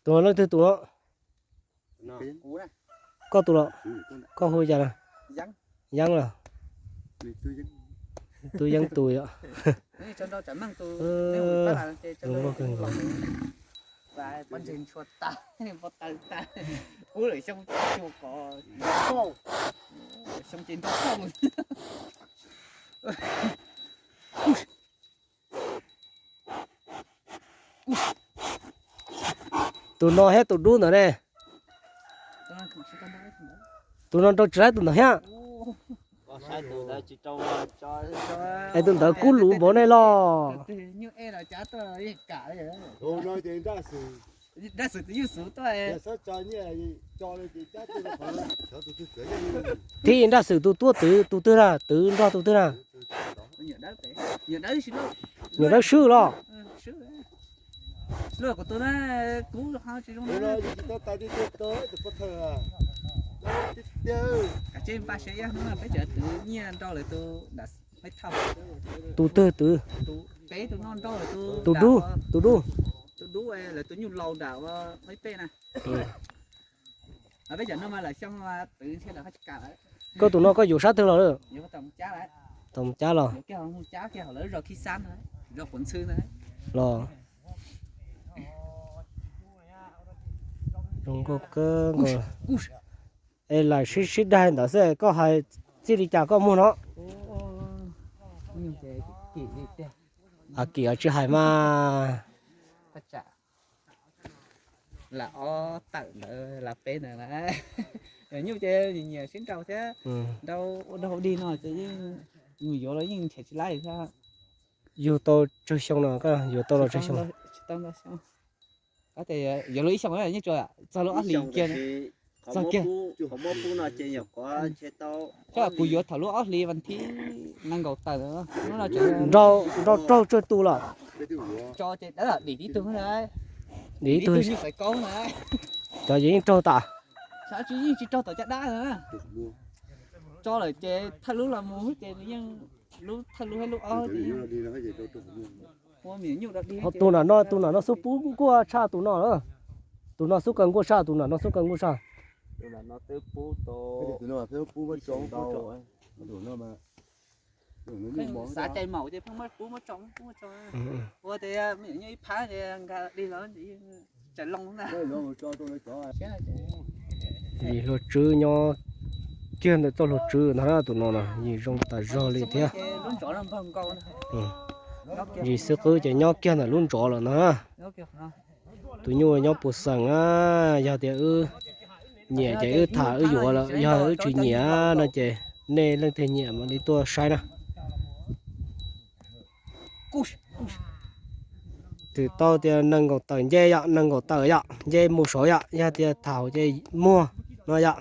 Tus no leej twg tus no? Koj tus los? Koj hu cas na? Yeeb los? Tub Yeeb tus yom. Tus no thiab tus dub ntawd ne. Tus no nrau tsis laib tus ntawd thiab. Es tus ntawd kub luv npaum nej los. Thib Nraj Xwm tus tuaj twv tus twg na, twv nrog tus twg na? Nyuam dawb swb los? Tus twg twv? Tus dub, tus dub. Koj tus no koj yuav sab twg los? Tau mus cab los? Los. Zoo nkauj kawg nkaus. Es lam sib sib daig ntawd xwb, koj hais txij li cas koj muag no. Kim tsis hais mas. Lam ob tawm ntawd lam peb ntawd na. Nyuj ces nyiam sib nrau thiab, nrau ua dog ua dig no ces yeej mus yuav los yeej nrhiav tsis laib thiab. Yug tau tsawg xyoo no, yuav tau los tsawg xyoo? Yuav luag ib xyoos, nyob tsuas txog lub ob hlis kiag, txog kiag. Xyov kuv yuav thaum lub ob hlis vas thib nees nkaum tawm, nrau raug tsawg tus lawm? Tso ces dawb dim tib tug na. Dim ib tug. Cov yeej raug tas. Xyov tsis yeej tsis raug tom caj dab na. Tso lawm ces thawj lub los mus ces nws yeej lub thawj lub thiab lub ob. Tus no, tus no xub pub nkuaj tshaj tus no. Tus no xub kawg nkuaj tshaj, tus no xub kawg nkuaj tshaj. Xav cai maum ces pheej muab pub muab tso, pub muab tso. Ua tias me nyuam nyuj ib phab ces nkag dig los tsam loo na. Yim hluas tswv nyob kiag ntawm txoj hluas tswv ntag na, tus no na yim zoo tas zog li thiab. Yim xwb qwb ces nyob kiag ntawm lub ntsov lawm ntag na. Tus nyuj nyob puas xeem na, yog tias wb nyiam ces wb tham wb yuav lawm, yog wb tsis nyiam no ces nej leej twg nyiam mam li tuaj saib na. Twb tau tias nees nkaum tawm nce yom, nees nkaum tawm yom, nce mus saud yom, yog tias thaum ces muag no yom.